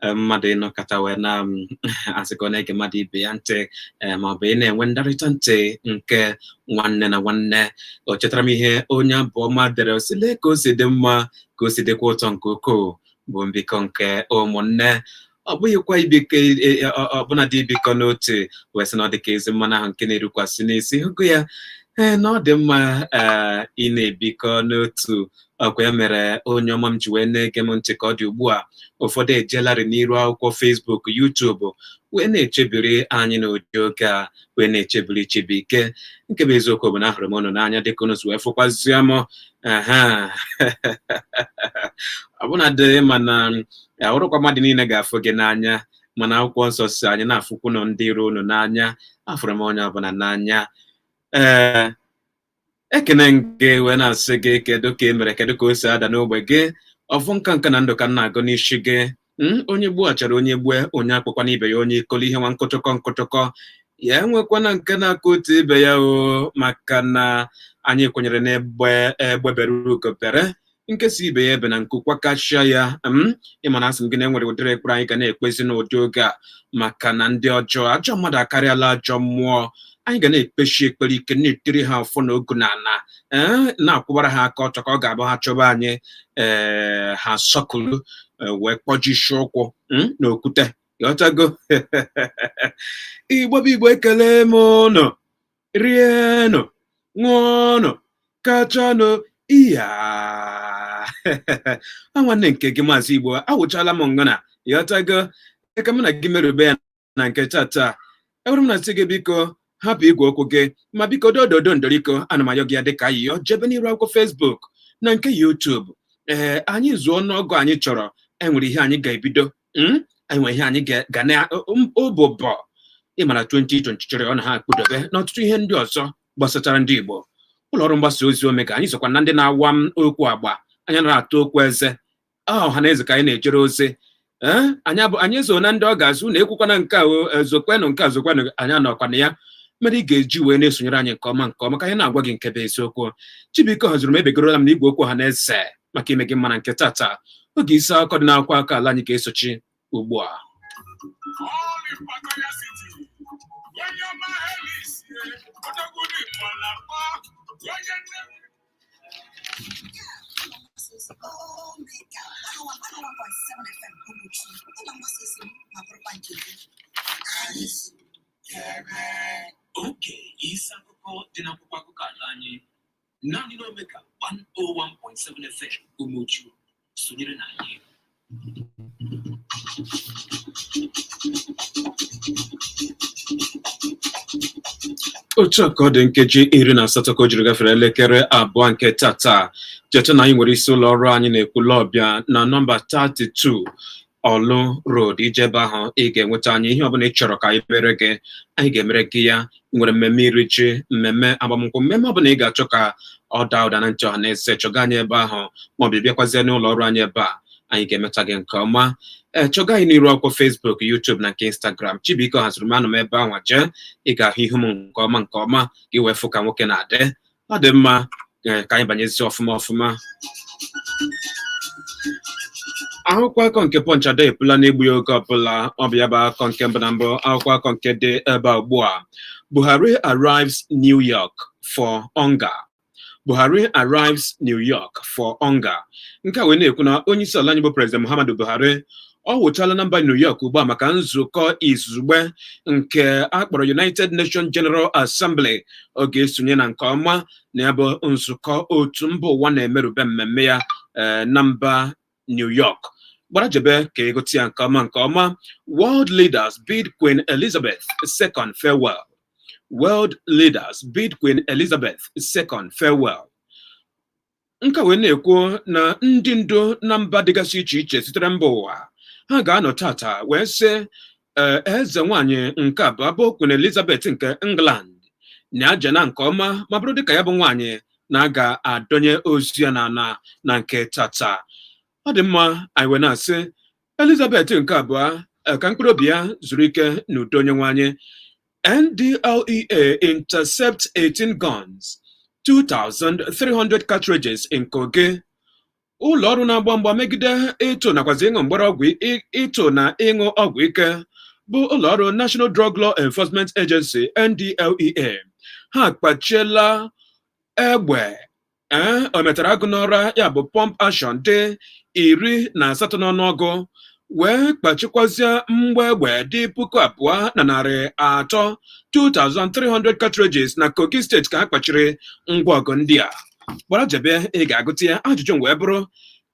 Mmadụ ịnọkọta wee na asị ka ọ na-ege mmadụ ibe ya ntị, ma ọ bụ ị na-enwe ndarịta ntị nke nwanne na nwanne. O chetara m ihe onye abụ ọma dere, o sị, "Lee ka o si dị mma, ka o si dịkwa ụtọ nke ukwuu bụ mbikọ nke ụmụnne." Ọ bụghịkwa ibikọ, ọbụnadị ibikọ n'otu, wee sị na ọ dị ka ezi mmanụ ahụ nke na-erukwasị n'isi hụgo ya. Ee, na ọ dị mma, ee, ị na-ebikọ n'otu. Ọkwa ya mere onye ọma m ji wee na-ege m ntị ka ọ dị ugbu a. Ụfọdụ ejelarị n'iru akwụkwọ Facebook, YouTube wee na-echebiri anyị n'ụdị oge a, wee na-echebiri Chibuike. Nke bụ eziokwu bụ na ahụrụ m unu n'anya dịka unu si wee fụkwazie m. Aha, ọbụnadị mana ọrụkwa mmadụ niile ga-afụ gị n'anya, mana Akwụkwọ Nsọ si anyị na-afụkwunu ndị iro unu n'anya. Afụrụ m onye ọbụla n'anya. Ee, ekene gị wee na-asị gị, kedu ka ị mere? Kedu ka o si ada n'ogbe gị? Ọfụ nka nka na ndụ ka m na-agụ n'isi gị. Onye gbughachara onye gbue, onye akpọkwana ibe ya onye ikoli ihe nwa nkụchọkọ nkụchọkọ ya, enwekwana nke na-akụ otu ibe ya o, maka na anyị kwenyere na egbe egbe bere, ugo bere, nke si ibe ya ebe na nku kwakachia ya. Ịma na asị m gị na enwere ụdịrị ekpere anyị ga na-ekpezi n'ụdị oge a, maka na ndị ọjọọ, ajọ mmadụ akarịala ajọ mmụọ. Anyị ga na-ekpechi ekpere ike, na-etiri ha ọfọ na ogu na ala, ee, na-akwụbara ha aka ọtọ, ka ọ ga-abụ ha chọba anyị, ee, ha sọkụrụ wee kpọjisie ụkwụ n'okwute. Ghọtago? Igbo bụ Igbo, ekele m ụnụ. Rienụ, ṅụọnụ, kachanụ iya. A nwanne nke gị, Maazị Igbo, awụchala m ngana. Ghọtago? Eka mụ na gị merube ya na nke tata. Ewere m na-asị gị, biko hapụ igwe okwu gị, ma biko dododo ndoriko, ana m ayọ gị ya dịka ayịyọ, jebe n'iru akwụkwọ Facebook na nke YouTube. Ee, anyị zụọ ọnụọgụ anyị chọrọ, enwere ihe anyị ga-ebido. Anyị nwere ihe anyị ga na ụbụbọ ịmara 2023 ọ na ha akpụdobe n'ọtụtụ ihe ndị ọzọ gbasatara ndị Igbo. Ụlọ ọrụ mgbasa ozi Omega, anyị sokwa na ndị na-awa m okwu agba. Anyị nara atụ okwu eze ọha na eze ka anyị na-ejere ozi. Ee, anyị abụ anyị eso na ndị ọ ga-azụ na ekwukwana nke a, ezokwenụ nke a, zokwenụ. Anyị anọkwa na ya mere ị ga-eji wee na-esonyere anyị nke ọma nke ọma, ka anyị na-agwa gị nke bụ eziokwu. Chibuike haziri m ebegorola m na igwe okwu ọha na eze maka ime gị mma na nke tata. Oge isi akụkọ dị n'akwụkwọ aka ala anyị ga-esochi ugbu a. All in Pattaya City. Onye ọma Helis, odogwu dị Mmalakpa, onye nne Omega 101.7 FM, Umuchu, ụlọ mgbasa ozi m ma bụrụkwa nke gị. Anyị Oge isi akụkọ dị n'akwụkwọ akụkọ ala anyị, naanị na Omega 101.7 FM, Umuchu. Sonyere na anyị. Otu a ka ọ dị, nkeji 18 ka o jiri gafere elekere 2 nke tata. Cheta na anyị nwere isi ụlọ ọrụ anyị na Ekwulọbịa na nọmba 32 Ọlụ Road. Ije ebe ahụ, ị ga-enweta anyị. Ihe ọbụla ị chọrọ ka anyị mere gị, anyị ga-emere gị ya. Ị nwere mmemme iri ji, mmemme agbamnkwụ, mmemme ọbụla ị ga-achọ ka ọ daa ụda na ntị ọha na eze, chọga anyị ebe ahụ, maọbụ ị bịakwazie n'ụlọ ọrụ anyị ebe a, anyị ga-emeta gị nke ọma. Ee, chọga anyị n'iru akwụkwọ Facebook, YouTube na nke Instagram. Chibuike haziri m, anọ m ebe ahụ. Jee, ị ga-ahụ ihu m nke ọma nke ọma, ka ị wee fụ ka nwoke na-adị. Ọ dị mma. Ee, ka anyị banyezie ọfụma ọfụma. Akwụkwọ akụkọ nke Punch ada epula n'egbughị oge ọbụla. Ọ bụ ya bụ akụkọ nke mbụ na mbụ, akwụkwọ akụkọ nke dị ebe a ugbu a. Buhari arrives New York for UNGA. Buhari arrives New York for UNGA. Nke a wee na-ekwu na onye isi ala anyị bụ President Muhammadu Buhari ọ wụchala na mba New York ugbu a maka nzukọ izugbe nke a kpọrọ United Nations General Assembly. Ọ ga-esonye na nke ọma na ya bụ nzukọ otu mba ụwa na-emerube mmemme ya na mba New York. Gbara jebe ka ịgụta ya nke ọma nke ọma. World leaders bid Queen Elizabeth II farewell. World leaders bid Queen Elizabeth II farewell. Nke a wee na-ekwu na ndị ndu na mba dịgasị iche iche sitere mba ụwa ha ga-anọ tata wee sị eze nwaanyị nke abụọ bụ Queen Elizabeth nke England na-aja na nke ọma, ma bụrụ dịka ya bụ nwaanyị na-aga adọnye ozu ya n'ala na nke tata. Ọ dị mma, anyị wee na-asị Elizabeth nke abụọ ka mkpụrụ obi ya zuru ike n'udo Onyenwe anyị. NDLEA intercept 18 guns, 2,300 cartridges in Kogi. Ụlọ ọrụ na-agba mgba megide ịtụ nakwazi ịṅụ mgbọrọ ọgwụ ịtụ na ịṅụ ọgwụ ike bụ ụlọ ọrụ National Drug Law Enforcement Agency, NDLEA, ha kpachiela egbe ee o metara agụ n'ọra, ya bụ pump action, dị 18 n'ọnụọgụ, wee kpachikwazie mgbọ egbe dị 2300, 2300 cartridges. Na Kogi Steeti ka ha kpachiri ngwa ọgụ ndị a. Gbara jebe ị ga-agụta ya. Ajụjụ wee bụrụ,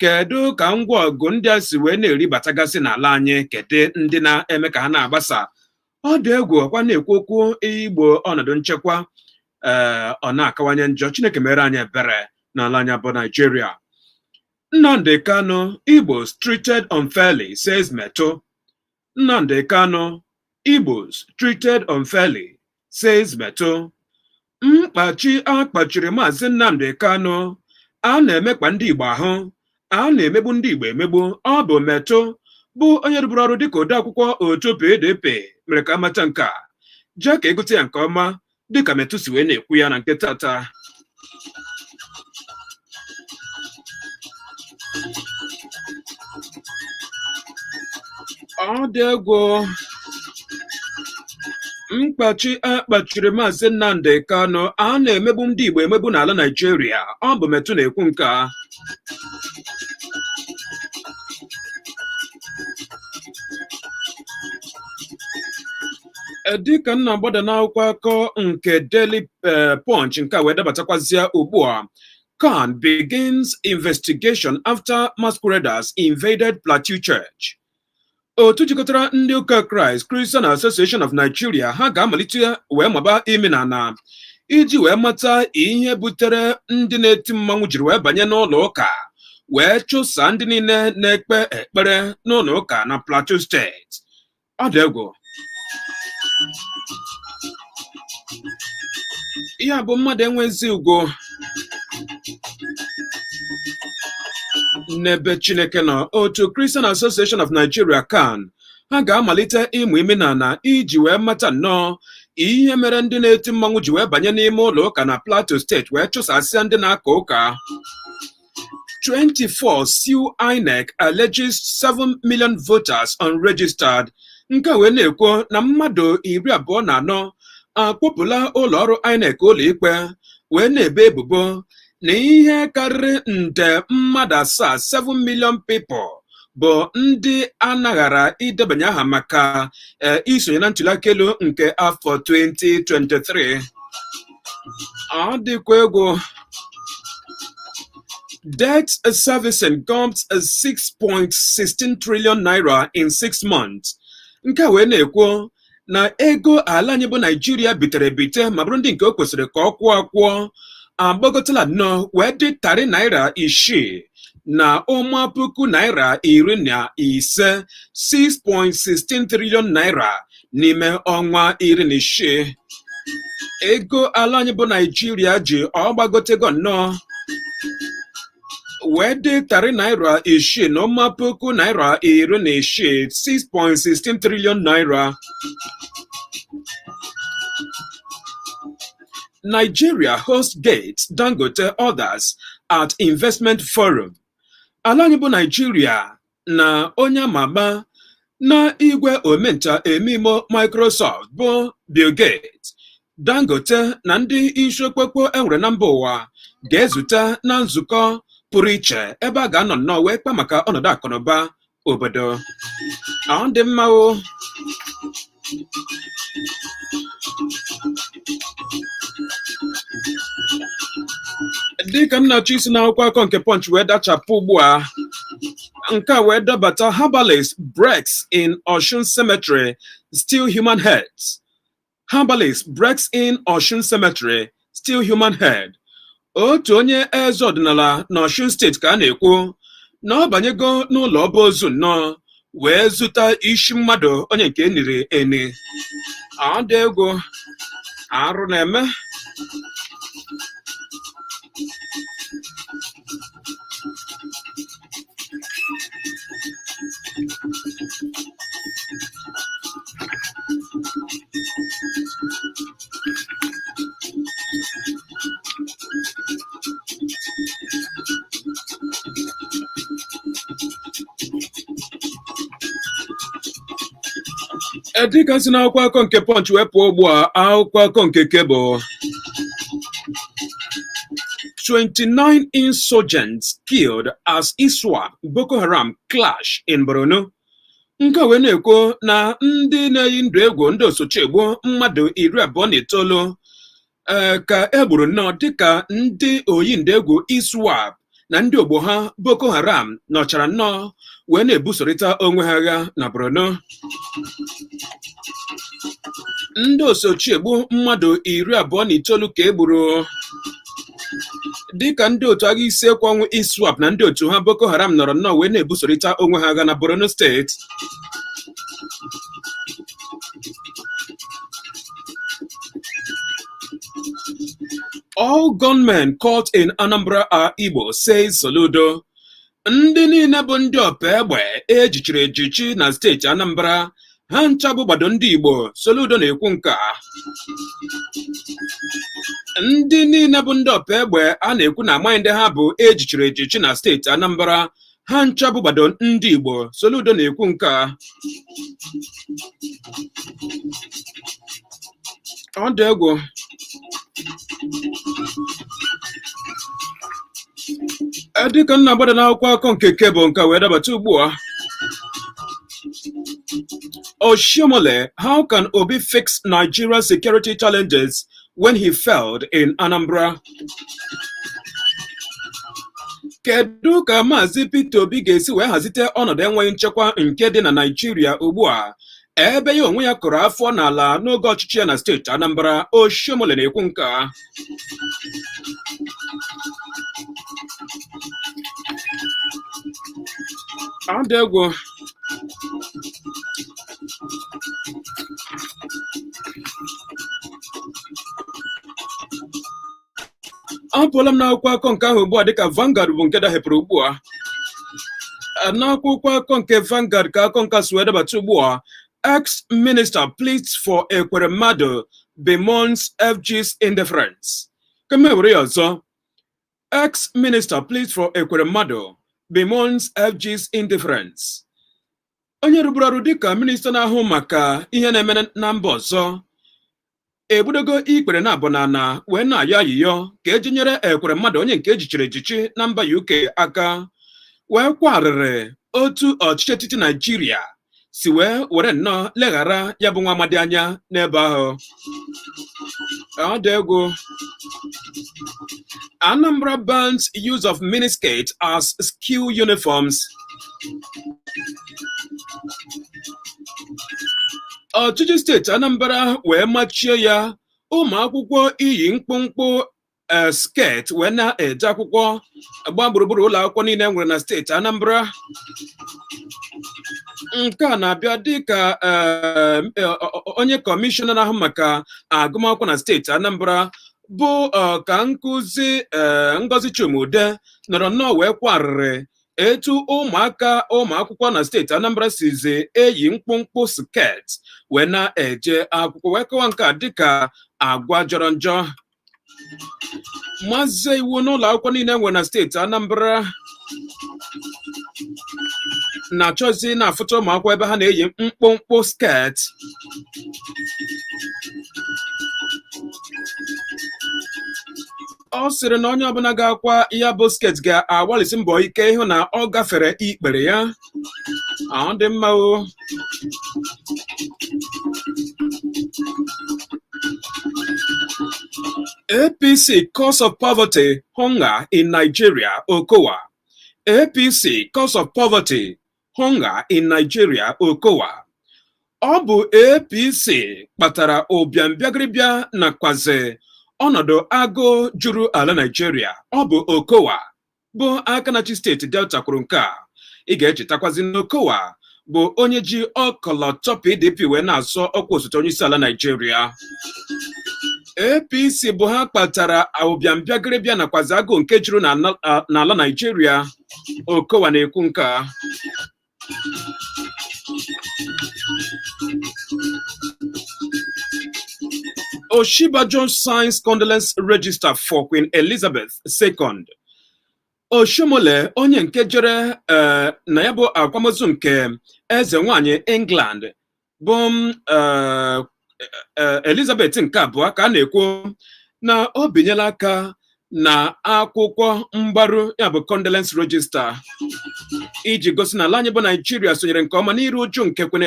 kedu ka ngwa ọgụ ndị a si wee na-eribatagasị n'ala anyị? Kedu ndị na-eme ka ha na-agbasa? Ọ dị egwu. Ọkwa na-ekwu okwu igbo ọnọdụ nchekwa, ee, ọ na-akawanye njọ. Chineke mere anyị ebere n'ala anyị bụ Naijiria. Nnamdi Kanu, "Igbos treated unfairly," says Metuh. Nnamdi Kanu, "Igbos treated unfairly," says Metuh. Mkpachi a kpachiri Maazị Nnamdi Kanu, a na-emekpa ndị Igbo ahụ, a na-emegbu ndị Igbo emegbu. Ọ bụ Metuh, bụ onye rụburu ọrụ dịka odeakwụkwọ otu PDP, mere ka amata nke a. Jee ka ịgụta ya nke ọma dịka Metuh si wee na-ekwu ya na nke tata. Ọ dị egwu. Mkpachi a kpachiri Maazị Nnamdi Kanu, a na-emegbu ndị Igbo emegbu n'ala Naịjirịa. Ọ bụ Metuh na-ekwu nke a. Dịka m na-agbada n'akwụkwọ akọ nke Daily Punch, nke a wee dabatakwazie ugbu a: CAN begins investigation after masqueraders invaded Plateau Church. Otu jikọtara ndị ụka Kraịst, Christian Association of Nigeria, ha ga-amalite wee maba imi na ana iji wee mata ihe butere ndị na-eti mmanwụ jiri wee banye n'ụlọ ụka wee chụsaa ndị niile na-ekpe ekpere n'ụlọ ụka na Plateau Steeti. Ọ dị egwu. Ya bụ mmadụ enwezi ugwu n'ebe Chineke nọ. Otu Christian Association of Nigeria, CAN, ha ga-amalite ịmụ imi na ana iji wee mata nnọọ ihe mere ndị na-eti mmanwụ ji wee banye n'ime ụlọ ụka na Plateau Steeti wee chụsasịa ndị na-aka ụka. 24 sue INEC, alleges 7 million voters unregistered. Nke a wee na-ekwu na mmadụ 24 akpọpụla ụlọ ọrụ INEC ụlọ ikpe, wee na-ebe ebubo na ihe karịrị nde mmadụ 7, 7 million people, bụ ndị anaghara idebanye aha maka isonye na ntuliaka elu nke afọ 2023. Ọ dịkwa egwu. Debt servicing gulped 6.16 trillion naira in 6 months. Nke a wee na-ekwu na ego ala anyị bụ Naijiria bitere ebite, ma bụrụ ndị nke o kwesịrị ka ọ kwụọ akwụọ, agbagotala nnọọ wee dị tarị naira 6.15 naira, 6.16 trillion naira, n'ime ọnwa 16. Ego ala anyị bụ Naijiria ji ọ gbagotego nnọọ wee dị tarị naira 6.16, 6.16 trillion naira. Nigeria host Gates, Dangote, others at investment forum. Ala anyị bụ Nigeria na onye ama ama na igwe omenta emimo Microsoft bụ Bill Gates, Dangote na ndị isi okpokpo enwere na mba ụwa ga-ezute na nzukọ pụrụ iche ebe a ga-anọ nnọọ wee kpa maka ọnọdụ akụnụba obodo. Ọ dị mma o. Dịka m na-achọ isi n'akwụkwọ akọ nke Punch wee dachapụ ugbu a, nke a wee dabata: Herbalist breaks in Osun Cemetery, steal human heads. Herbalist breaks in Osun Cemetery, steal human head. Otu onye eze ọdịnala na Osun Steeti ka a na-ekwu na ọ banyego n'ụlọ ọba ozu nnọọ wee zụta isi mmadụ onye nke eniri eni. Ọ dị egwu. Arụ na-eme. Dịka si n'akwụkwọ akụkọ nke Punch wee pụọ ugbu a, akwụkwọ akụkọ nke Cable. 29 insurgents killed as ISWAP Boko Haram clash in Borno. Nke a wee na-ekwu na ndị na-eyi ndụ egwu, ndị osochiegbu mmadụ 29 ee ka e gburu nnọọ dịka ndị oyi ndụ egwu ISWAP na ndị ogbo ha Boko Haram nọchara nnọọ wee na-ebusorịta onwe ha agha na Borno. Ndị osochiegbu mmadụ 29 ka e gburu dịka ndị otu agha isi ekwe ọnwụ ISWAP na ndị otu ha Boko Haram nọrọ nnọọ wee na-ebusorịta onwe ha agha na Borno Steeti. All gunmen caught in Anambra are Igbo, says Soludo. Ndị niile bụ ndị ọpa egbe ejichiri ejichi na steeti Anambra, ha ncha bụ gbado ndị Igbo, Soludo na-ekwu nke a. Ndị niile bụ ndị ọpa egbe a na-ekwu na amaghị ndị ha bụ ejichiri ejichi na steeti Anambra, ha ncha bụ gbado ndị Igbo, Soludo na-ekwu nke a. Ọ dị egwu. Dịka m na-agbada n'akwụkwọ akụkọ nke Cable, nke wee dabata ugbu a. Oshiomhole, how can Obi fix Nigeria's security challenges when he failed in Anambra? Kedu ka Maazị Peter Obi ga-esi wee hazite ọnọdụ enweghị nchekwa nke dị na Naịjirịa ugbu a, ebe ya onwe ya kụrụ afọ n'ala n'oge ọchịchị ya na steeti Anambra? Oshiomhole na-ekwu nke a. Ọ dị egwu. Apụọla m n'akwụkwọ akụkọ nke ahụ ugbu a, dịka Vanguard bụ nke dahepụrụ ugbu a. N'akwụkwọ akụkọ nke Vanguard ka akụkọ nke si wee dabata ugbu a. Ex-minister pleads for Ekweremadu, bemoans FG's indifference. Ka m were ya ọzọ. Ex-minister pleads for Ekweremadu, bemoans FG's indifference. Onye rụburu ọrụ dịka minista na-ahụ maka ihe na-eme na mba ọzọ ebudogo ikpere na abụ n'ala wee na-ayọ ayịyọ ka eji nyere Ekweremadu, onye nke ejichiri ejichi na mba UK, aka, wee kwarịrị otu ọchịchị etiti Naijiria si wee were nnọọ leghara ya bụ nwa amadi anya n'ebe ahụ. Ọ dị egwu. Anambra bans use of miniskirt as school uniforms. Ọchịchị steeti Anambra wee machie ya ụmụ akwụkwọ iyi mkpụmkpụ skirt wee na-eje akwụkwọ gbaa gburugburu ụlọ akwụkwọ niile nwere na steeti Anambra. Nke a na-abịa dịka onye kọmishọna na-ahụ maka agụmakwụkwọ na steeti Anambra, bụ ọka nkụzi Ngozi Chuma-Udeh, nọrọ nnọọ wee kwarịrị etu ụmụaka ụmụ akwụkwọ na steeti Anambra sizi eyi mkpụmkpụ skirt wee na-eje akwụkwọ, wee kọwa nke a dịka agwa jọrọ njọ. Mazie iwu n'ụlọ akwụkwọ niile nwere na steeti Anambra na-achọzi na-afụta ụmụ akwụkwọ ebe ha na-eyi mkpụmkpụ skirt. Ọ sịrị na onye ọbụla ga-akwa ya bụ skirt ga-agbalịsi mbọ ike ịhụ na ọ gafere ikpere ya. Ọ dị mma o. APC cause of poverty, hunger in Nigeria, Okowa. APC cause of poverty, hunger in Nigeria, Okowa. Ọ bụ APC kpatara ụbịam bịagịrịbịa nakwazi ọnọdụ agụụ juru ala Nigeria. Ọ bụ Okowa, bụ aka na-achị steeti Delta, kwuru nke a. Ị ga-echetakwazi na Okowa bụ onye ji ọkọlọtọ PDP wee na-azọ ọkwa osote onye isi ala Nigeria. APC bụ ha kpatara ụbịam bịagịrịbịa nakwazi agụụ nke juru n'ala Nigeria. Okowa na-ekwu nke a. Osinbajo signs condolence register for Queen Elizabeth II. Oshiomhole, onye nke jere na ya bụ akwamozu nke eze nwanyị England, Bụ Elizabeth nke abụọ ka a na-ekwu na o binyela aka na akwụkwọ mgbaru, ya bụ condolence register, iji gosi na ala anyị bụ Naijiria sonyere nke ọma n'iru uju nke Queen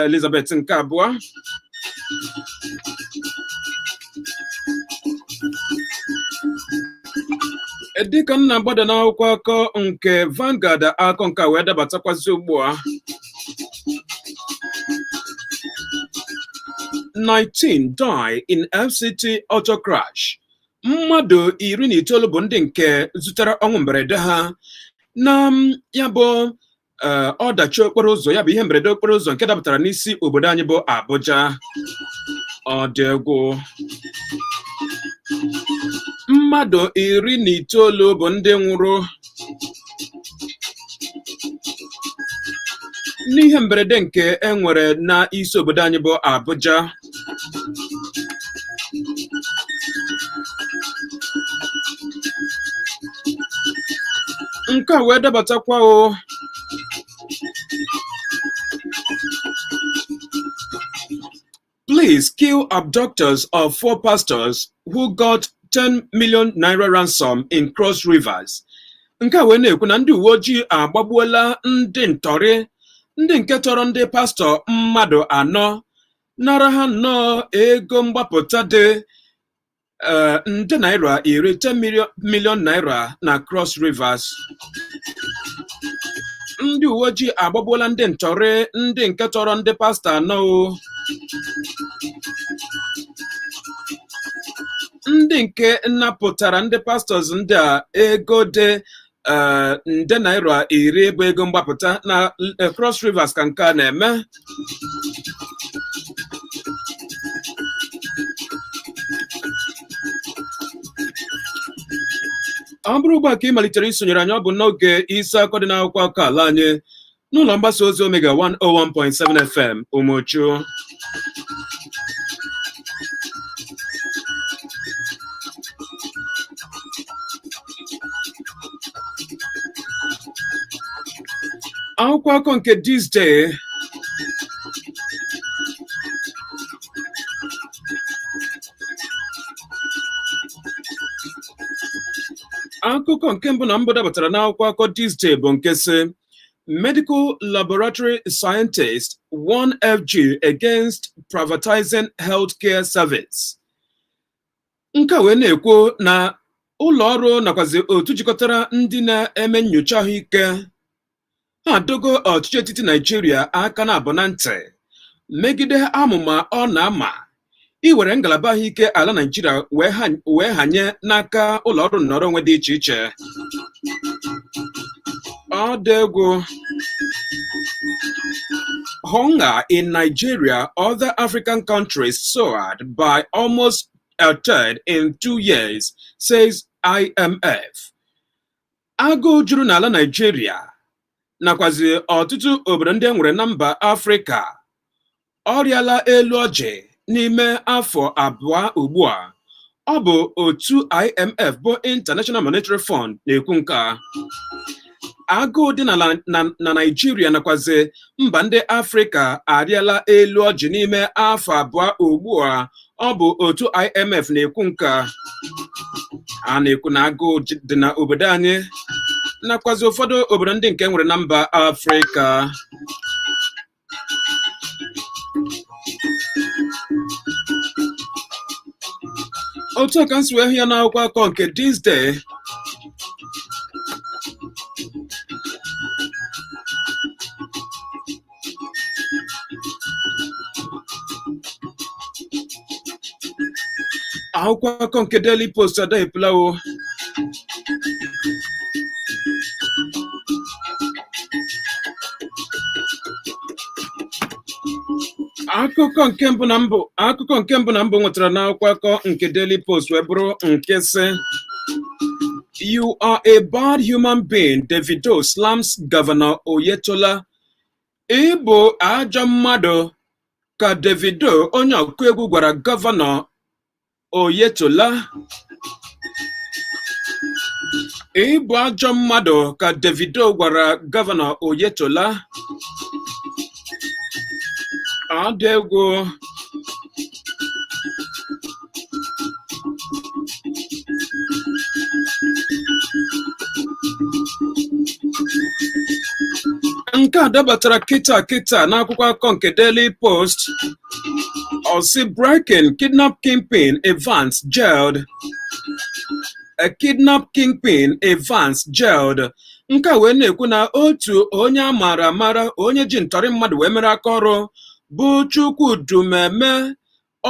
Elizabeth nke abụọ. Dịka m na-agbada n'akwụkwọ akọ nke Vanguard, akọ nke a wee dabatakwazi ugbu a: 19 die in FCT auto crash. Mmadụ 19 bụ ndị nke zutere ọnwụ mberede ha na ya bụ ọdachi okporo ụzọ, ya bụ ihe mberede okporo ụzọ nke dapụtara n'isi obodo anyị bụ Abuja. Ọ dị egwu. Mmadụ 19 bụ ndị nwụrụ n'ihe mberede nke e nwere na isi obodo anyị bụ Abuja. Nke a wee dabatakwa o. Police kill abductors of four pastors who got 10 million naira ransom in Cross Rivers. Nke a wee na-ekwu na ndị uwe ojii agbagbuola ndị ntọrị, ndị nke tọrọ ndị pastọ mmadụ anọ, nara ha nnọọ ego mgbapụta dị nde naira 10, 10 million naira na Cross Rivers. Ndị uwe ojii agbagbuola ndị ntọrị, ndị nke tọrọ ndị pastọ anọ o. Ndị nke napụtara ndị pastors ndị a ego dị nde naira 10 bụ ego mgbapụta na Cross Rivers ka nke a na-eme. Ọ bụrụ ugbu a ka ị malitere isonyere anyị, ọ bụ n'oge isi akụkọ dị n'akwụkwọ akụkọ ala anyị n'ụlọ mgbasa ozi Omega 101.7 FM Umuchu. Akwụkwọ akụkọ nke This Day akụkọ nke mbụ na mbụ dabatara n'akwụkwọ akụkọ This Day bụ nke sị, "Medical Laboratory Scientist warn FG against privatizing healthcare service." Nke a wee na-ekwu na ụlọ ọrụ nakwazi otu jikọtara ndị na-eme nyocha ahụike ha adogo ọchịchị etiti Naijiria aka na abụ na ntị megide amụma ọ na-ama iwere ngalaba ahụike ala Naijiria wee hanye n'aka ụlọ ọrụ nnọrọ onwe dị iche iche. Ọ dị egwu. Hunger in Nigeria, other African countries soared by almost a third in 2 years, says IMF. Agụụ juru n'ala Naijiria nakwazi ọtụtụ obodo ndị e nwere na mba Afrịka ọ rịala elu ọjị n'ime afọ 2 ugbu a. Ọ bụ otu IMF bụ International Monetary Fund na-ekwu nke a. Agụụ dị na Naịjirịa nakwazi mba ndị Afrịka arịala elu ọjị n'ime afọ 2 ugbu a. Ọ bụ otu IMF na-ekwu nke a. A na-ekwu na agụụ dị na obodo anyị nakwazi ụfọdụ obodo ndị nke nwere na mba Afrịka. Otu a ka m si wee hụ ya n'akwụkwọ akụkọ nke This Day. Akwụkwọ akụkọ nke Daily Post adaghịpụlawo. Akụkọ nke mbụ na mbụ nwetara n'akwụkwọ akụkọ nke Daily Post wee bụrụ nke sị, "You are a bad human being, Davido slams Governor Oyetola." Ị bụ ajọ mmadụ, ka Davido onye ọkụ egwu gwara Gọvanọ Oyetola. Ị bụ ajọ mmadụ, ka Davido gwara Gọvanọ Oyetola. Ọ dị egwu. Nke a dabatara kịta kịta n'akwụkwọ akụkọ nke Daily Post. Ọ sị, "Breaking: Kidnap kingpin Evans jailed." A kidnap kingpin Evans jailed. Nke a wee na-ekwu na otu onye a maara amara, onye ji ntọrị mmadụ wee mere aka ọrụ, bụ Chukwudumeme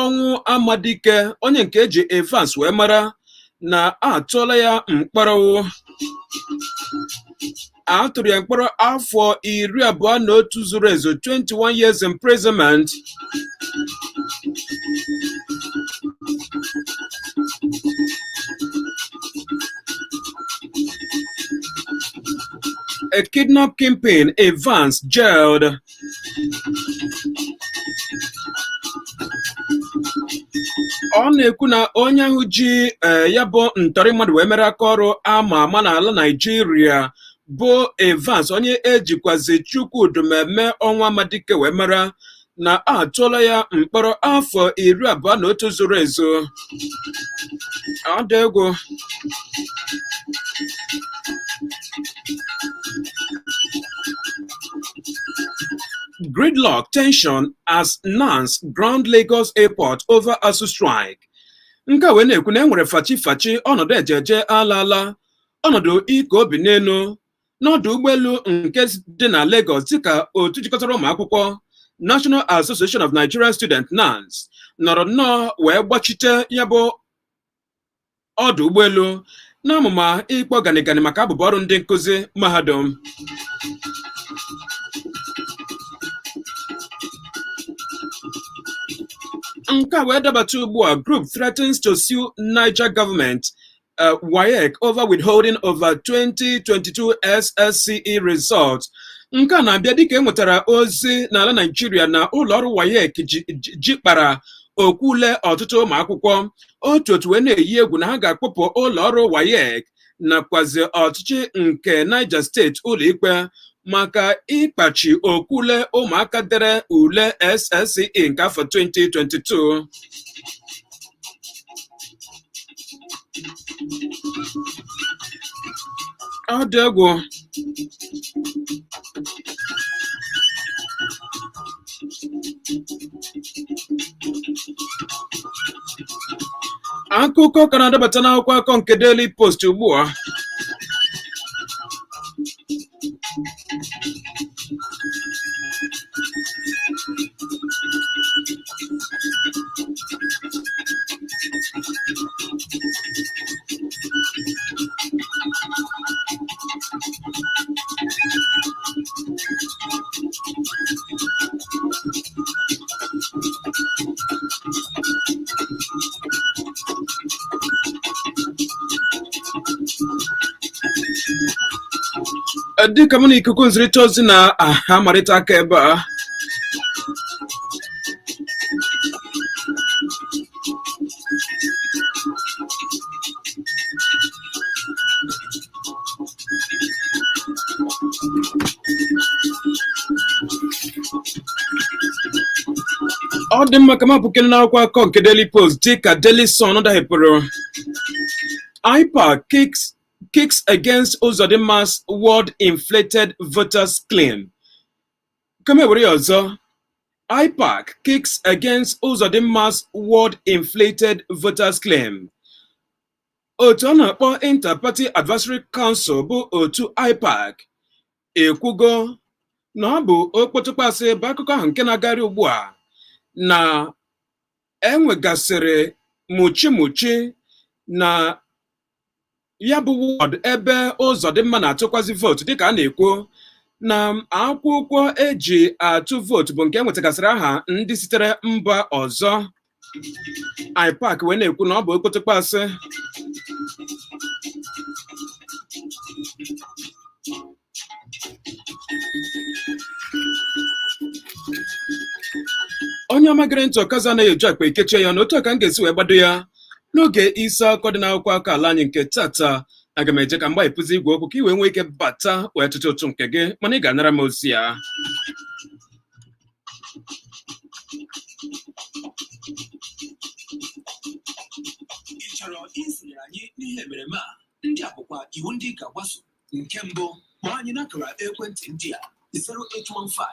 Ọnwụ Amadike, onye nke eji Evans wee mara, na atụọla ya mkpọrọ. A tụrụ ya mkpọrọ afọ 21 zuru ezu, 21 years imprisonment. A kidnap kingpin Evans jailed. Ọ na-ekwu na onye ahụ ji ya bụ ntọrị mmadụ wee mere aka ọrụ ama ama n'ala Naịjirịa, bụ Evans, onye ejikwazi Chukwudumeme Ọnwụ Amadike wee mara, na atụọla ya mkpọrọ afọ 21 zuru ezu. Ọ dị egwu. Gridlock tension as NANS ground Lagos Airport over ASUU strike. Nke a wee na-ekwu na e nwere fachi fachi, ọnọdụ ejeje alaala, ọnọdụ iko obi n'elu n'ọdụ ụgbọelu nke dị na Lagos, dịka otu jikọtara ụmụ akwụkwọ National Association of Nigerian Students, NANS, nọrọ nnọọ wee gbachite ya bụ ọdụ ụgbọelu n'amụma ịkpọ ganigani maka abụbọ ọrụ ndị nkụzi mahadum. Nke a wee dabata ugbu a: Group threatens to sue Niger government, WAEC over withholding over 2022 SSCE results. Nke a na-abịa dịka e nwetara ozi n'ala Naịjirịa na ụlọọrụ WAEC ji kpara okwu ule ọtụtụ ụmụ akwụkwọ. Otu otu wee na-eyi egwu na ha ga-akpụpụ ụlọọrụ WAEC nakwazi ọchịchị nke Niger Steeti ụlọikpe maka ịkpachi okwu ule ụmụaka dere ule SSCE nke afọ 2022. Ọ dị egwu. Akụkọ ka na-adabata n'akwụkwọ akụkọ nke Daily Post ugbu a. Dịka mụ na ikuku nzirịta ozi na-amarịta aka ebe a, ọ dị mma ka m apụkene n'akwụkwọ akụkọ nke Daily Post, dị ka Daily Sun dahịpụrụ: IPAC kicks against Uzodinma's ward inflated voters claim. Ka m ewere ya ọzọ: IPAC kicks against Uzodinma's ward inflated voters claim. Otu a na-akpọ Inter-Party Advisory Council, bụ otu IPAC, ekwugo na ọ bụ okpotokpasị bụ akụkọ ahụ nke na-agagharị ugbu a na enwegasịrị muchi muchi na ya bụ wọd ebe Ụzọdịmma na-atụkwazi vootu, dịka a na-ekwu na akwụkwọ eji atụ vootu bụ nke enwetagasịrị aha ndị sitere mba ọzọ. IPAC wee na-ekwu na ọ bụ okpotokpasị. Onye ọma gere ntị, ọkazi anaghị eju akpa ekechie ya na otu a ka m ga-esi wee gbado ya n'oge isi akụkọ dị n'akwụkwọ akụkọ ala anyị nke tata. Aga m eje ka m gbanyepụzi igwe okwu ka ị wee nwee ike bata wee tụta ụtụ nke gị, mana ị ga-anara m ozi ya. Chọrọ isonyere anyị n'ihe emereme a, ndị a bụkwa iwu ndị ị ga-agbaso. Nke mbụ, kpọọ anyị n'akara ekwentị ndị a: 0815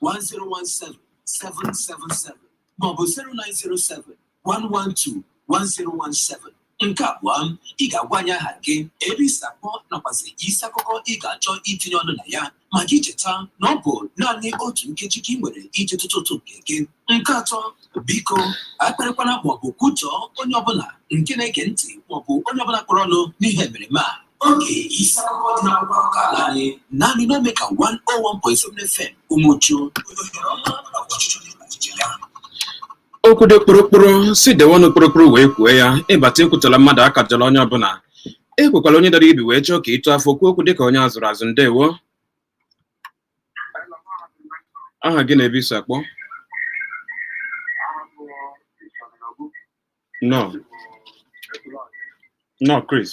1017 777 maọbụ 0907 112 1017. Nke abụọ, ị ga-agwa anyị aha gị, ebe isi akpọ, nakwazi isi akụkọ ị ga-achọ itinye ọnụ na ya, ma gị cheta na ọ bụ naanị otu nkeji ka ị nwere iji tụtụ ụtụ nke gị. Nke atọ, biko akparịkwana maọbụ kwutọọ onye ọbụla nke na-ege ntị maọbụ onye ọbụla kpọrọ ọnụ n'ihe emereme a. Oge isi akụkọ dị n'akwụkwọ akụkọ ala anyị, naanị n'Omeka 101.7 FM Umuchu. Ohere ọma na ọchịchị ọchịchị ya. Okwu dị kpụrụkpụrụ si dewe ọnụ kpụrụkpụrụ wee kwuo ya. Ịbata, ekwutala mmadụ, akajọla onye ọbụla, ekwekwala onye dara ibi wee chọọ ka ịtụ afọ kwuo okwu dịka onye azụrụ azụ. Ndewo. Aha gị na ebe isi akpọ? Nọ nọ, Chris.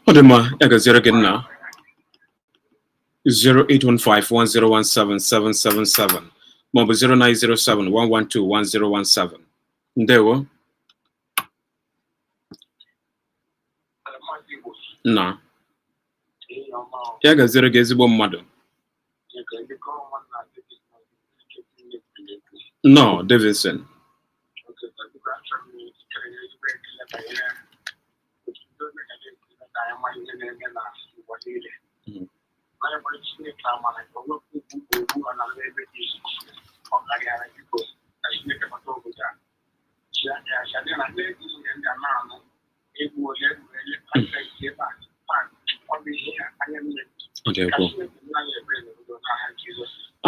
Ọ dị mma, ya gaziere gị, nna. 08151017777 maọbụ 09071121017. Ndewo, nna. Ya gaziere gị, ezigbo mmadụ. Nnọọ, Davidson. Ọ dị egwu.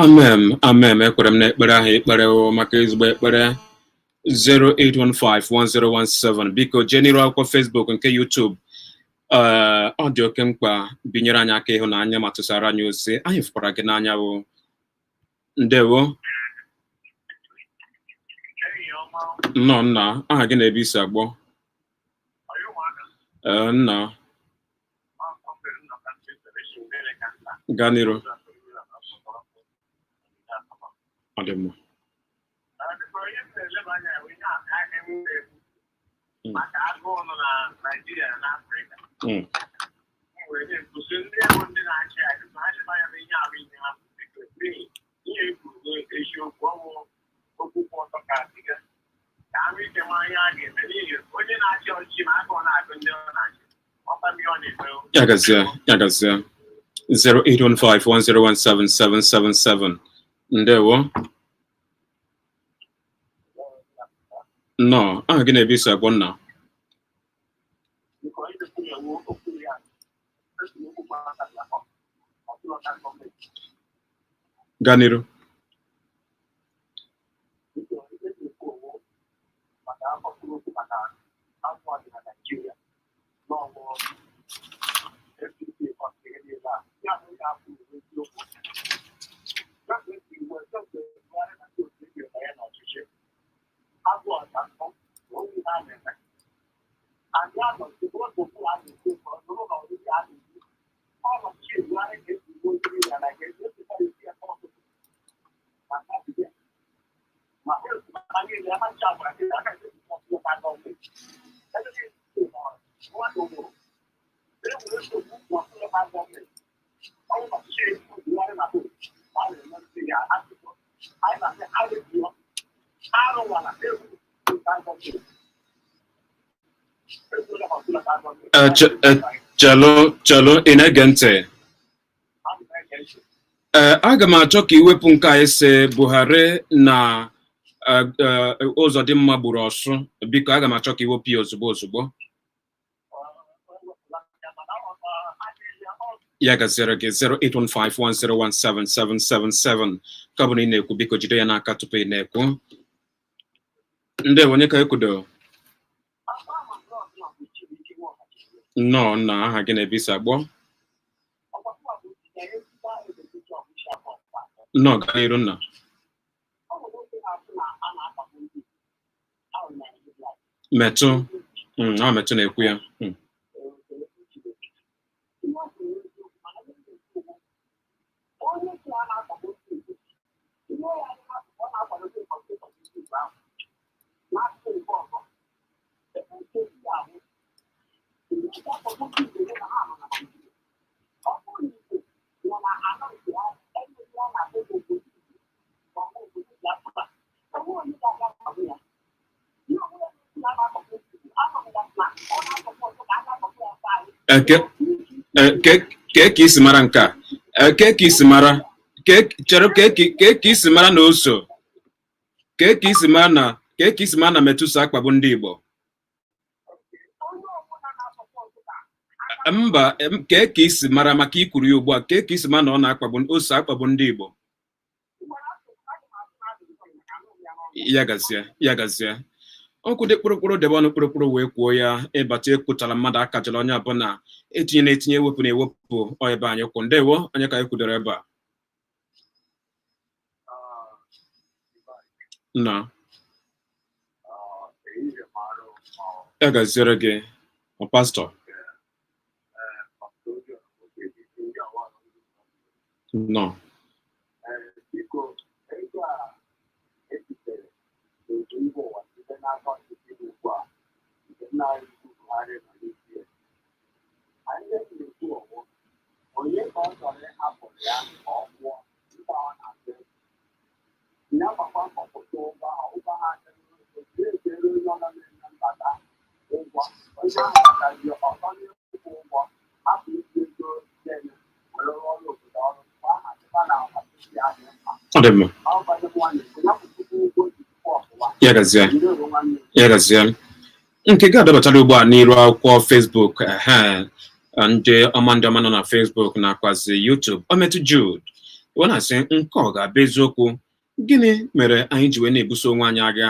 Amen, amen. Ekwere m n'ekpere ahụ, ekpere o maka ezigbo ekpere. 081510177. Biko jee n'iru akwụkwọ Facebook nke YouTube. Ee, ọ dị oke mkpa, binyere anyị aka ịhụnanya ma tụsara anyị ozi. Anyị fụkwara gị n'anya bụ. Ndewo. Nnọọ, nna. Aha gị na ebe isi agbọ? Ee, nna, gaa n'iru. Ọ dị mma. Maka agụụ nọ na Naịjirịa na Afrịka. Wee na-ekwusi ndị ahụ ndị na-achị achị ma ha leba anya na ihe ahụ ihe ha kwuru, n'ihi ihe e kwuru n'eziokwu ọnwụ okwu kwụ ọtọ ka adịga ka ahụ ike nwa ihe a ga-eme, n'ihi onye na-achị ọchịchị ma agụụ na-agụ ndị ọ na-achị, ọkwa ihe ọ na-eme. Ya gazie, ya gazie. 08151017777. Ndewo. Nnọọ, aha gị na ebe isi agbọ, nna? Gaa n'iru. Chelụ, chelụ, ị na-ege ntị? Ee, aga m achọ ka iwepụ nke a ese Buhari na Ụzọdịmma gburu ọsụ. Biko, aga m achọ ka iwepụ ya ozugbo ozugbo. Ya gaziere gị. 08151017777 ka ọ bụ na ị na-ekwu, biko jide ya n'aka tupu ị na-ekwu. Ndewo, onye ka ekwudo? Nnọọ nna, aha gị na ebe isi agbọ? Nnọọ, gaa n'iru nna. Metụ ọ metụ na-ekwu ya. Kee ka isi mara nke a? Kee ka isi mara? Chere, kee ka isi mara na o so? Kee ka isi mara na kee ka isi mara na Metụ so akpagbu ndị Igbo? Mba, kee ka isi mara maka ikwuru ya ugbu a? Kee ka isi mara na ọ na-akpagbu, o so akpagbu ndị Igbo? Ya gazie, ya gazie. Okwu dị kpụrụkpụrụ, debe ọnụ kpụrụkpụrụ wee kwuo ya. Ịbata ekwutala mmadụ, akajala onye ọbụla, etinye na etinye, ewepụ na ewepụ. Ọ ebe anyị kwụ. Ndewo, onye ka anyị kwudoro ebe a? Na ya gaziere gị, ọ pastọ. Nnọọ. Biko, ego a ebitere n'otu mba ụwa site n'aka ọchịchị dị ugbu a nke nna anyị ukwu Buhari nọ n'isi ya. Anyị na-ekwu ọgbọ onye ka ọ chọrọ ịhapụrụ ya ka ọ kwụọ mba ọ na-atụ egwu. Ya gbakwa mbọ kwụsị ụgwọ ahụ, ụgwọ ha adịghị na-echere onye ọ na-eme mbata ụgwọ, onye ahụ makazi ọtọ n'ịkwụ ụgwọ, hapụ iji ego na-eme were rụọ ọrụ obodo ọrụ mgbe aha dịkwa na ọchịchị ya dị mkpa. Ọ dị mma. Ọ gbanye nwanne ya kwụsịkwa ụgwọ ji tupu ọ pụwa. Ya gazie. Ndewo nwanne. Ya gazie. Nke gị adabatara ugbu a n'iru akwụkwọ Facebook. Ehe, ndị ọma, ndị ọma nọ na Facebook nakwazi YouTube. O metụ Jude iwe na-asị nke ọ ga-abụ eziokwu, gịnị mere anyị ji wee na-ebuso onwe anyị agha?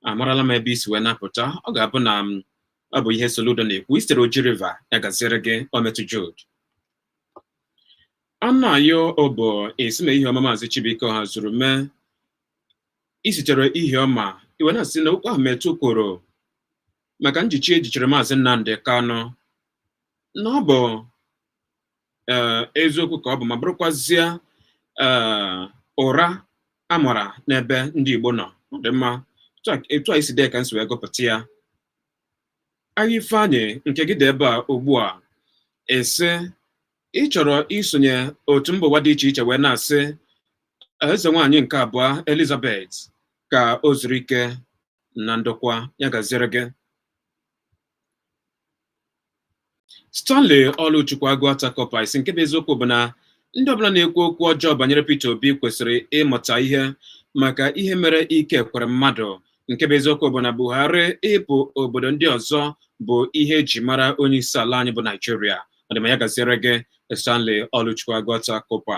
Amarala m ebe isi wee napụta. Ọ ga-abụ na ọ bụ ihe Soludo na-ekwu isitere Oji River. Ya gaziere gị, Ometụ Jude. Anayo Obo esi na ihe ọma Maazị Chibuike ọha zuru mee isitere ihe ọma iwe na-asị na okwu ahụ Metụ kwuru maka njichi ejichiri Maazị Nnamdi Kanu na ọ bụ eziokwu ka ọ bụ, ma bụrụkwazie ụra a mara n'ebe ndị Igbo nọ. Ọ dị mma, etu a isi dee ka m si wee gụpụta ya. Agha Ifeanyị nke gị dị ebe a ugbu a, ese ị chọrọ isonye otu mba ụwa dị iche iche wee na-asị eze nwaanyị nke abụọ Elizabeth ka o zuru ike na ndokwa. Ya gaziere gị. Stanley Ọlụchukwu Agụata Kọpa isi nke bụ eziokwu bụ na ndị ọbụla na-ekwu okwu ọjọọ banyere Peter Obi kwesịrị ịmụta ihe maka ihe mere ike kwere mmadụ. Nke bụ eziokwu bụ na Buhari ịpụ obodo ndị ọzọ bụ ihe eji mara onye isi ala anyị bụ Naijiria. Ọ dị mma, ya gaziere gị, Stanley Ọlụchukwu Agụata Kọpa.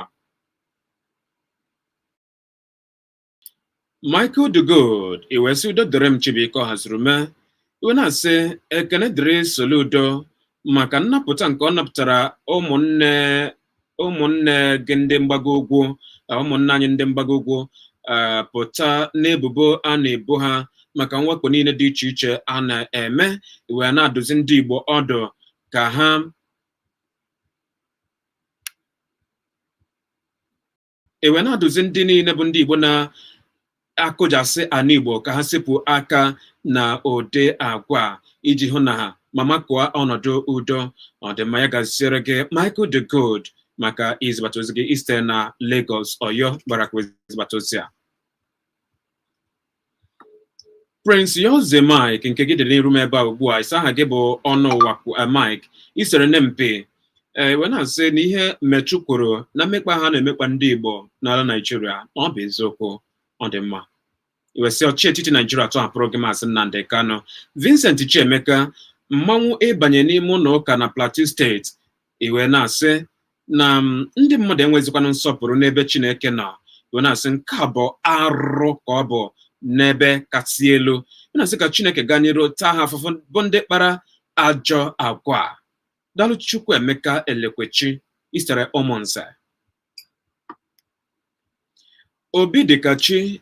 Michael Dugood iwe sị udo dịrị m Chibuike ọhazuru mee iwe na-asị ekene dịrị Soludo maka nnapụta nke ọ napụtara ụmụnne ụmụnne gị ndị mgbago ugwu, ụmụnne anyị ndị mgbago ugwu pụta n'ebubo a na-ebo ha maka mwakpo niile dị iche iche a na-eme, wee na-adụzi ndị Igbo ọdụ ka ha ewe na-adụzi ndị niile bụ ndị Igbo na-akụjasị ana Igbo ka ha sepụ aka na ụdị agwa iji hụ na ha ma makụọ ọnọdụ udo. Ọ dị mma, ya gaziere gị, Michael the Good, maka izibata ozi gị isite na Lagos, Oyo gbara izibata ozi a. Prince Yoze Mike nke gị dị n'iru m ebe a ugbu a, isi aha gị bụ ọnụ ụwa Mike isere nne mpe ee wee na-asị na ihe Mechu kwuru na mmekpa ha na-emekpa ndị Igbo n'ala Naijiria na ọ bụ eziokwu. Ọ dị mma. Iwe sị ọchị etiti Naijiria tọhapụrụ gị Maazị Nnamdi Kanu. Vincent Chiemeka, mmanwụ ịbanye n'ime ụlọ ụka na Plateau steeti, iwe na-asị na ndị mmadụ enwezikwanụ nsọpụrụ n'ebe Chineke nọ. Iwe na-asị nke a bụ arụ ka ọ bụ n'ebe kasị elu. Iwe na-asị ka Chineke gaa n'iru taa ha afụfụ bụ ndị kpara ajọ agwa. Daalụ Chukwuemeka Elekwechi, isitere Ụmụnze. Obi dịka chi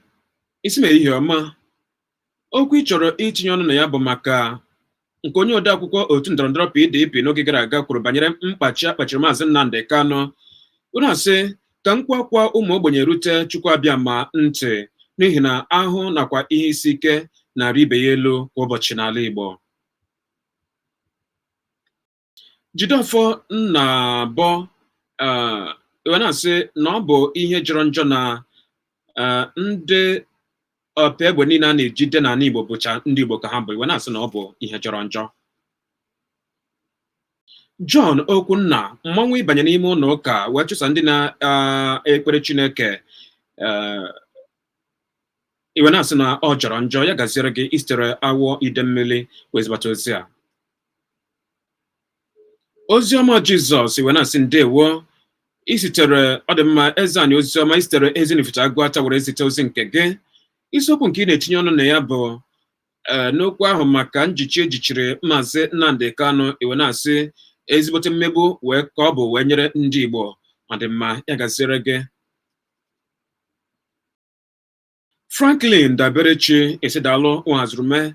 isi m ehihie ọma. Okwu ị chọrọ itinye ọnụ na ya bụ maka nke onye odeakwụkwọ otu ndọrọndọrọ PDP n'oge gara aga kwuru banyere mkpachi akpachiri Maazị Nnamdi Kanu. Unu asị ka nkwa ụmụ ogbenye rute Chukwu Abịama ntị, n'ihi na ahụ nakwa ihe isi ike na-arị ibe ya elu kwa ụbọchị n'ala Igbo. Jideọfọ Nnabọ wee na-asị na ọ bụ ihe jọrọ njọ na ndị ọpa egbe niile a na-ejide n'ala Igbo bụcha ndị Igbo ka ha bụ. Iwe na-asị na ọ bụ ihe jọrọ njọ. John Okwunna, mmanwụ ịbanye n'ime ụlọ ụka wee chụsa ndị na-ekpere Chineke, iwe na-asị na ọ jọrọ njọ. Ya gaziere gị, isitere Awọ Idemmili wee zibata ozi a. Oziọma Jizọs, iwe na-asị ndewo, isitere ọ dị mma eze anyị oziọma, isitere Ezinifite Agụata were zite ozi nke gị. Isiokwu nke ị na-etinye ọnụ na ya bụ n'okwu ahụ maka njichi ejichiri Maazị Nnamdi Kanu. Iwe na-asị ezigbote mmegbu wee ka ọ bụ wee nyere ndị Igbo. Ọ dị mma, ya gaziere gị. Franklin Daberechi, ị sị daalụ Nwahazurume,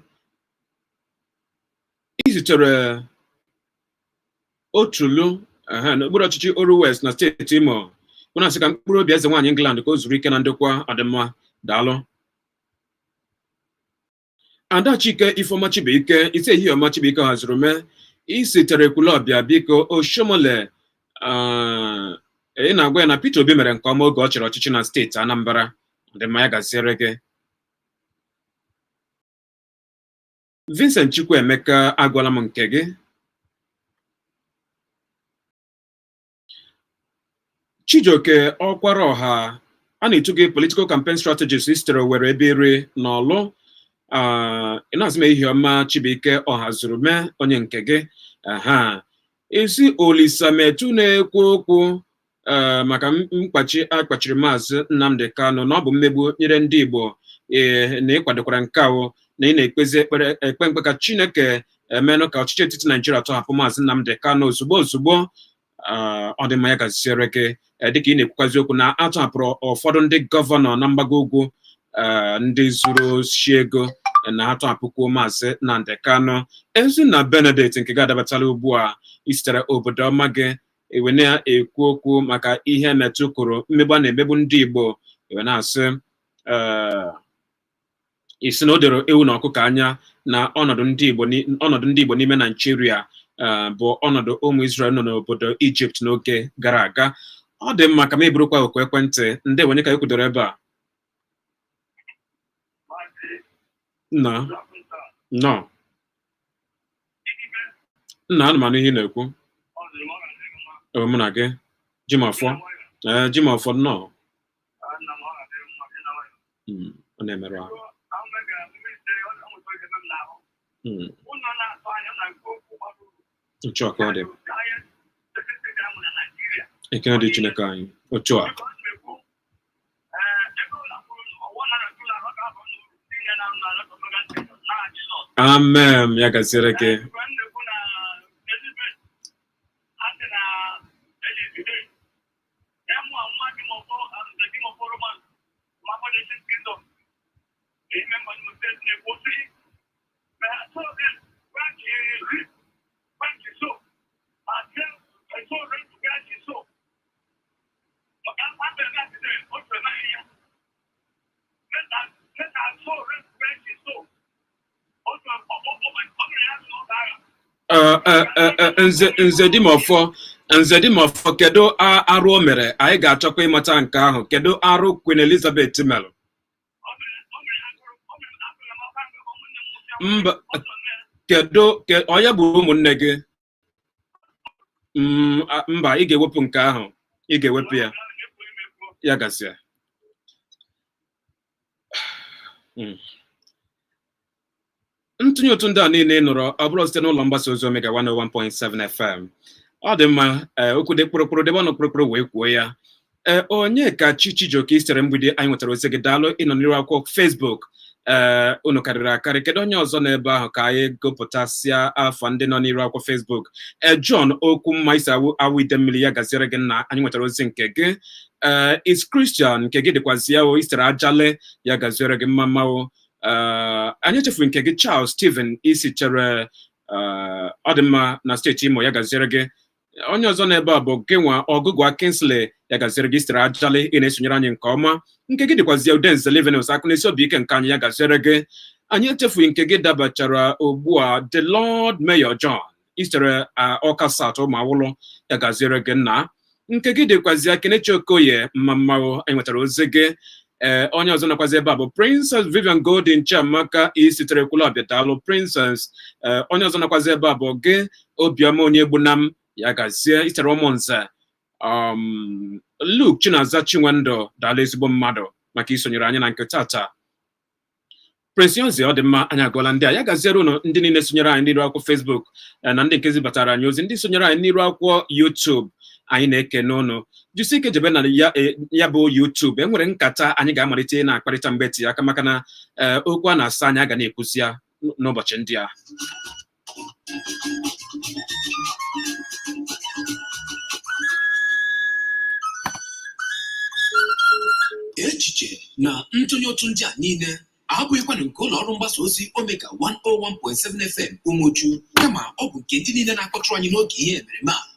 izitere Otulu n'okpuru ọchịchị Oru West na steeti Imo. Ị na-asị ka mkpụrụ obi eze nwaanyị England ka o zuru ike na ndokwa. Ọ dị mma, daalụ. Ada Chike Ifeọma Chibuike, ị sị ehihie ọma Chibuike Ọhazurume, isitere Ekwulọbịa, biko Oshiomhole, ị na-agwa ya na Peter Obi mere nke ọma oge ọ chịrị ọchịchị na steeti Anambra. Ọ dị mma, ya gaziere gị. Vincent Chukwuemeka, agwala m nke gị. Chijioke Ọkwara Ọha, a na-etu gị political campaign strategist, isitere Owerri Ebeiri n'Ọlụ. Ị na-asị m ehihie ọma Chibuike Ọhazurume, onye nke gị. Aha isi Olisa Metu na-ekwu okwu maka mkpachi akpachiri Maazị Nnamdi Kanu na ọ bụ mmegbu nyere ndị Igbo, ee, na ịkwadokwara nke ahụ, na ị na-ekpezi ekpere ekpe mkpe ka Chineke emenụ ka ọchịchị etiti Naijiria tọhapụ Maazị Nnamdi Kanu ozugbo ozugbo. Ọ dị mma, ya gaziere gị. Dịka ị na-ekwukwazi okwu na a tọhapụrụ ụfọdụ ndị gọvanọ na mgbago ugwu, ndị zuru oshi ego, na ha tọhapụkwuo Maazị Nnamdi Kanu. Ezinna Benedict, nke gị adabatala ugbu a, isitere obodo ọma gị ewe na-ekwu okwu maka ihe Metu kwuru, mmegbu a na-emegbu ndị Igbo. Ewe na-asị, ị sị na o doro ewu na ọkụkọ anya na ọnọdụ ndị Igbo ọnọdụ ndị Igbo n'ime Naijiria bụ ọnọdụ ụmụ Israel nọ n'obodo Ijipt n'oge gara aga. Ọ dị mma, ka m eburukwa oku ekwentị. Ndị onye ka e kwudoro ebe a? Nna, nnọọ nna, ana m anụ ihe ị na-ekwu. Ewe mụ na gị Jimọfọ, ee, Jimọfọ, nnọọ. Ọ na-emerụ ahụ. Otu a ka ọ dị. Ekene dị Chineke anyị. Otu a. Amen. Ya gaziere gị. Nze Nze Dimọfọ, Nze Dimọfọ, kedu arụ o mere? Anyị ga-achọkwa ịmata nke ahụ. Kedu arụ Queen Elizabeth mere? Mba, kedu onye gburu ụmụnne gị? Mba, ị ga-ewepụ nke ahụ, ị ga-ewepụ ya. Ya gasịa. Ntụnye ụtụ ndị a niile ị nụrụ ọ bụrụ site n'ụlọ mgbasa ozi Omega 101.7 FM. Ọ dị mma, okwu dị kpụrụkpụrụ, debe ọnụ kpụrụkpụrụ wee kwuo ya. Ee, onye ka chi Chijioke isitere Mgbidi, anyị nwetara ozi gị, daalụ. Ịnọ n'iru akwụkwọ Facebook Ee, unu karịrị akarị. Kedu onye ọzọ n'ebe ahụ ka anyị gụpụtasịa afa ndị nọ n'iru akwụkwọ Facebook? Ee, John Okwu mma isi awụ awụ ide mmiri, ya gaziere gị nna. Anyị nwetara ozi nke gị. Ee, is Christian, nke gị dịkwazi ya o istere ajale, ya gaziere gị mma mma o. Ee, anyị echefuru nke gị, Charles Stephen, isi chere ọ dị mma na steeti Imo, ya gaziere gị. Onye ọzọ n'ebe a bụ gị nwa ọgụgụ Kingsley, ya gaziere gị, sitere ajali, ị na-esonyere anyị nke ọma. Nke gị dịkwazi Udenze Livinus Akụnesi obi ike nke anyị, ya gaziere gị. Anyị echefughị nke gị dabachara ugbu a, The Lord Mayor John, isitere Ọka South Ụmụawụlụ, ya gaziere gị nna. Nke gị dịkwazi Kenechi Okoye, mma mmanwụ, anyị nwetara ozi gị. Ee, onye ọzọ nakwazi ebe a bụ Princess Vivian Golden Chiamaka, isitere Ekwulọbịa, daalụ Princess. Ee, onye ọzọ nakwazi ebe a bụ gị, Obiọma Onye Gbunam, ya gazie, itere Ụmụnze. Luke Chinaza Chinwendụ, daalụ ezigbo mmadụ maka isonyere anyị na nke tata. Prince Yozi, ọ dị mma, anyị agụọla ndị a. Ya gaziere unu ndị niile sonyere anyị n'iru akwụkwọ Facebook na ndị nke zibatara anyị ozi, ndị sonyere anyị n'iru akwụkwọ YouTube, anyị na-ekene unu. Jisi ike jebe na ya ya bụ YouTube, e nwere nkata anyị ga-amalite na-akparịta mgbe tinye aka, maka na okwu a na-asa anyị aga na-ekwuzi ya n'ụbọchị ndị a. Echiche na ntụnye ụtụ ndị a niile abụghịkwanụ nke ụlọ ọrụ mgbasa ozi Omega 101.7 FM Umuchu, kama ọ bụ nke ndị niile na-akpọtụrụ anyị n'oge ihe emereme a.